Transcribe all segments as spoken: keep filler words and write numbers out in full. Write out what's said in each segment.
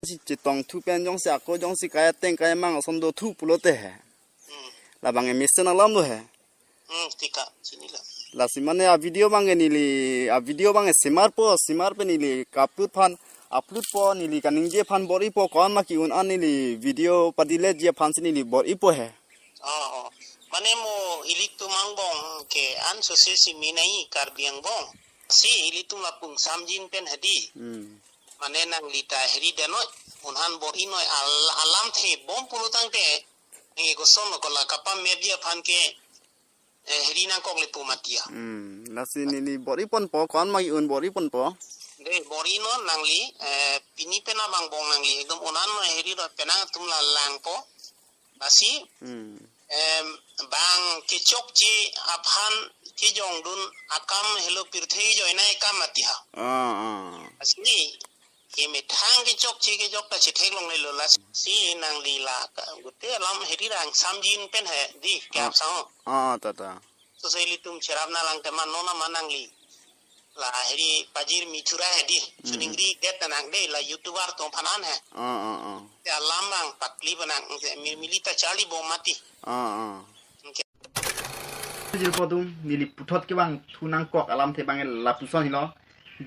Si chetongthu pen jongsi ako jongsi kai ateng kai amang ason dothu pulote he. Hmm. Labang e mesen alam lo he. Hmm, tika, chinilo. Lasi mane a video abangke neli, a video abangke semarpo, semar pen neli ka-upload aphan, upload po, neli kaningje aphan bor-ipo, ko-an ma ke-un an neli video padelete ji aphansi neli bor-ipo he. Oh, oh. Mane mo ilitum angbong ke an sose si minai Karbi angbong. Si ilitum lapu ingsamjin pen hedi. Hmm. Mane nangli ta heri denoi, un-an bor-inoi al-, alamthe bom pulo tangte, nge koson lo ko la kapamep ji aphan ke, eh, heri nangkok le pu mati ya. Hmm, lasi neli bor-iponpo, ko-an ma ke-un bor-iponpo. De, bor-inon nangli, eh, pini pen abang angbong nangli, ekdom un-an ma heri ro penang atum la langpo. Lasi, Hmm. em, bang kechokche aphan kejongdun akam helo pirthe joinai akam mati ha. Ah, ah. Lasi, kemethang kechokche kejok ta chetheklonglelo lasi nangli la ka, gute alam heri rang samjin pen hedi ke Ah. apsang. Ah, ta, ta. Sose ilitum cherap nanglang tema nona ma nangli. La heri pajir mithura hedi. Hmm. Suningri det nang de la YouTuber atum aphan an he. Ah, ah, ah. Te alam abang pakli penang te Mirmili ta charli bom mati. Ah, ah. Oke. Jirpo atum neli puthot kevangthu nangkok alamthe abangke lapuson helo.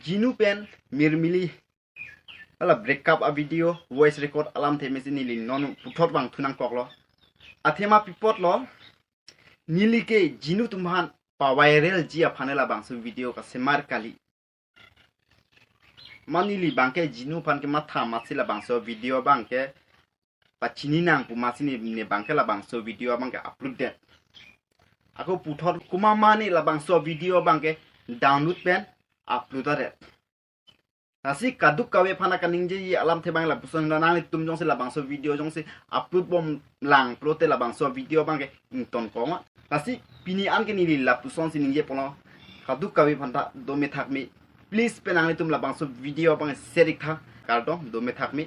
Jinu pen Mirmili hala breakup a video voice record alamthe mesi neli non puthot vangthu nangkoklo. Athema pi apotlo, neli ke Jinu atum aphan paviral ji aphan labangso video kasemar kali. Mane neli abangke Jinu aphan kematha amatsi labangso video abangke pachini nang pu amatsi ne, ne abangke labangso video abangke upload det. Ako puthot komat mane labangso video abangke download pen upload adet. Lasi kadokave aphan kaningje ji alamthe abang lapuson lo, nanglitum jongsi labangso video jongsi upload bomlang pulote labangso video abangke ingtonkok ma. Lasi pini anke neli lapusonsi ningjeponlo. Kadokave aphan ta dome thakme. Please pen nanglitum labangso video abang share iktha. Kardom, dome thakme.